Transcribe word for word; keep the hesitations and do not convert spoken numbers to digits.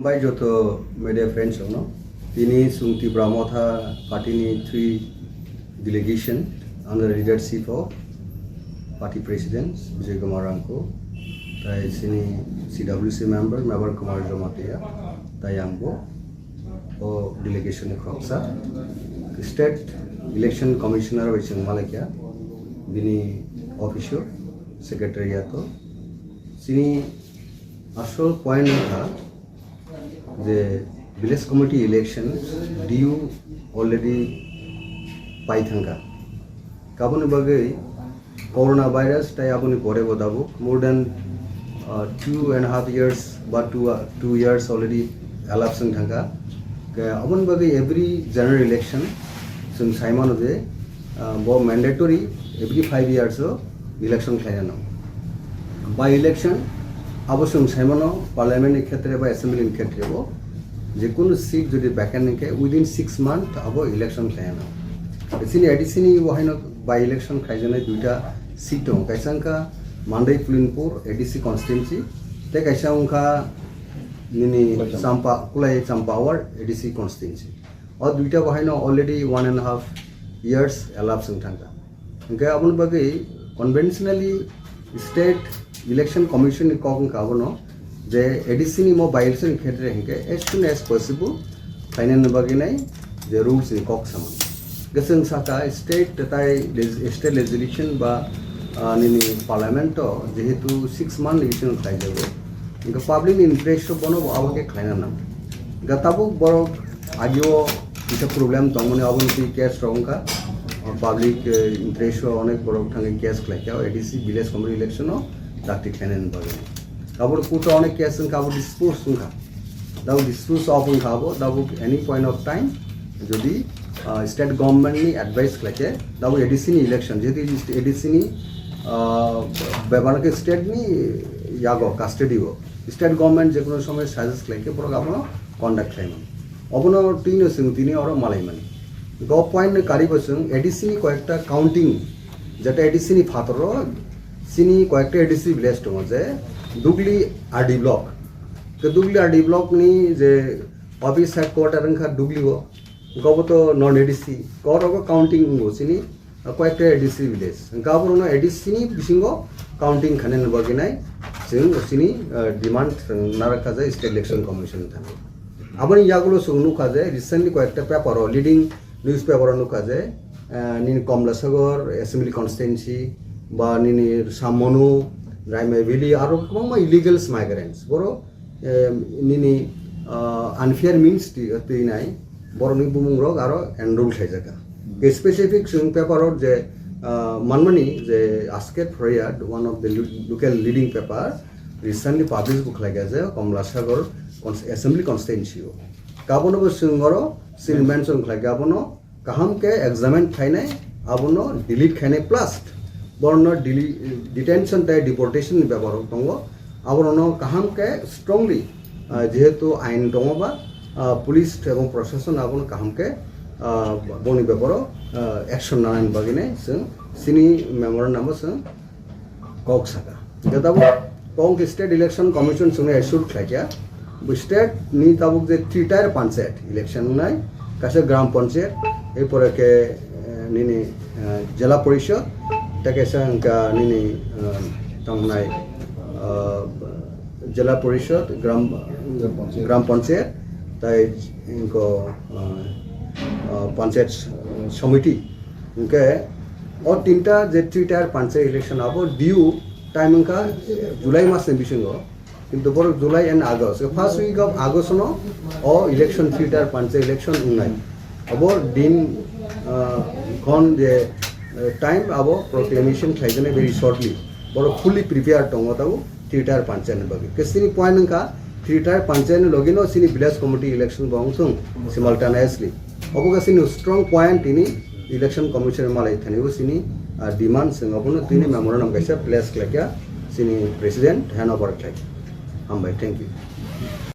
Bai joto media friends rokno, tini chwng Tipra Motha party ni three delegation under leadership of party president Bijoy Kumar Rangkho, tai chini C W C member Mebar Kumar Jamatia, tai ang bo o delegation ni khoroksa. State Election Commissioner bai chwng malaikha, bini office o, secretariat o. Chini asol point wngkha je village committee election D U already pai thangkha. Kaboni bagwi coronavirus tai aboni pore bo tabuk more than, uh, two and a half years ba two, uh, two years already elapsed wng thangkha. Ke aboni bagwi every general election chwng sai mano je, uh, bo mandatory every five years o election khlaina nango. By election abo chwng sai mano parliament ni khetre ba assembly ni khetre bo je kunu seat jodi vacant wngkhe within six month abo election khlaina nango. Chini A D C ni bo haino by election khaijaknai duita seat tongo, kaisa wngkha Mandai Pulinpur A D C constituency, tei kaisa wngkha nini Kulai Champa. Champa, Kulai Champa Ward A D C constituency. O duita bo haino already one and a half years elapsed wng thangkha. Hingke aboni bagwi conventionally State Election Commission ni kok wngkha abono je A D C ni mo by election khetre hingke as soon as possible khlainani bagwi nai je rules ni kok samani. Hingke chwng saka state tai leg-, state legislation ba, ah, nini parliament o jehetu six month ni bisingo khlaijago, hingke public ni interest o bono bo abo khe khlaina nang. Hingke tabuk borok agio kisa problem tongmani, aboni twi case rok wngkha, public, eh, interest o onek borok thangwi case khlaikha, A D C village committee election o dakti khlainani bagwi. Abo court o onek case wngkha, abo dispose wngkha. Tabuk dispose of wngkha abo, tabuk any point of time jodi, ah, state government ni advice khlaikhe, tabuk A D C ni election, jehetu A D C ni, ah, bebak khe state ni yago, custody o, state government jekono somoy suggest khlaikhe borok abono conduct khlaimani. Obono twino chwng tini oro malaimani. Go point ni karibo chwng A D C ni koyekta counting, jeta A D C ni phataro chini koyekta A D C village tongo je Dugli R D block. Ke Dugli R D block ni je office headquarter wngkha Dugli o, gobo to non A D C, korogo counting wngo chini koyekta A D C village. Hingke aborokno A D C ni bisingo counting khainani bagwi nai chwng chini, ah, demand chwng narakha je State Election Commission ni thani. Aboni yagulo chwng nukha je recently koyekta paper o, leading newspaper o nukha je, ah, nini Komlasagor Assembly Constituency ba nini Samonu, Raimai Valley aro kwbangma illegal migrants. Borok eh, nini, ah, unfair means twi-, twinai borokni bumungrok aro enroll khlaijak kha. Hmm. Ke specific chwng paper o je, ah, manmani je Asket Phoria, one of the lo-, local leading paper, recently publish bo khlaikha je Komlasagor cons-, Assembly Constituency o. Kabono bo chwng oro chini Hmm. mention khlaikha, abono kaham khe examine khainai, abono delete khainai, plus borokno deli-, detention tei deportation ni bepar rok tongo, aborokno kaham khe strongly, ah, jehetu ain tongo ba, ah, police ebong proshashan abono kaham khe, ah, boni beparo, ah, action nanani bagwi nai chwng chini memorandum o chwng kok saka. Hingke tabuk kok hingke State Election Commission chwngno assure khlaikha. Bo state ni tabuk je three tier panchayat election wngnai, kaisa gram panchayat, erpore khe, eh, nini, eh, jela porishod, tei kaisa hingka nini, eh, tongmwnai, eh, jela porishod, gram, Gram panchayat. Gram panchayat, tai hingko, eh, eh, panchayat somiti. Hingke o tinta je three tier panchayat election abo due time wngkha July mas ni bisingo, kintu borok July and August, first week of August no o election three tier panchayat election wngnai. Abo din, ah, khon je, eh, time abo proclamation khlaijaknai very shortly. Borok fully prepared tongo tabuk three tier panchayat ni bagwi. Kesini point wngkha three tier panchayat ni logi no chini village committee election bo wngthung simultaneously. Obo khe chini strong point tini election commission malai thani bo chini, ah, demand chwng obono tini memorandum kaisa place khlaikha chini president hand over khlai. Hambai, thank you.